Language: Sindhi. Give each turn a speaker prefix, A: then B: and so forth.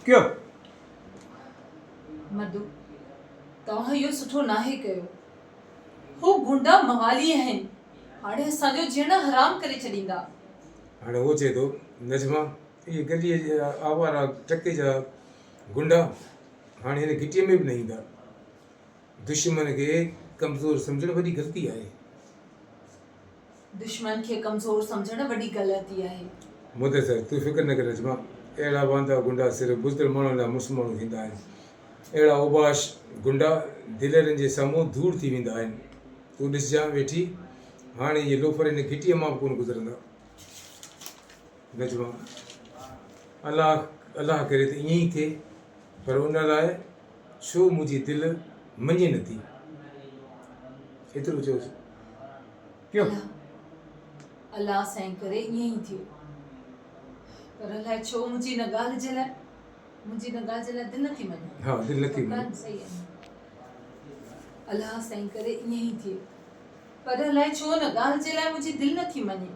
A: ڪيو.
B: مدو، توهان اهو سٺو ناهي ڪيو. هو غنڊا موالي آهن. هاڻي اسان جو جيئڻ حرام ڪري ڇڏيندا.
A: هاڻي هو چئي ٿو، نجمه، اهي گليء جا آوارا ٽڪي جا غنڊا هاڻي هن گهٽيء ۾ به نه ايندا. دشمن کي ڪمزور سمجهڻ وڏي غلطي آهي.
B: دشمن کي ڪمزور سمجهڻ وڏي غلطي آهي.
A: مدثر، تون فڪر نه ڪر نجمه، اهڙا واندا غنڊا صرف بزدل ماڻهن لاء مڙس ماڻهو ٿيندا آهن. اهڙا اوباش غنڊا دليرن جي سامهون ڌوڙ ٿي ويندا آهن. تون ڏسجان ويٺي، هاڻي اهي لوفر هن گهٽيء مان به ڪونه گذرندا. نجمه، الله الله ڪري ته ائين ئي ٿئي، پر ان لاء ڇو منهنجي دل مڃي نه ٿي. ايترو چيوس. ڪيو.
B: الله سائين ڪري ائين ئي ٿئي. پر الائي ڇو منهنجي ان ڳالهه جي لاء منهنجي ان ڳالهه جي لاء دل نه ٿي مڃي.
A: ها دل نه ٿي مڃي.
B: صحيح آهي. الله سائين ڪري ائين ئي ٿئي. پر الائي ڇو ان ڳالهه جي لاء منهنجي دل نه ٿي مڃي.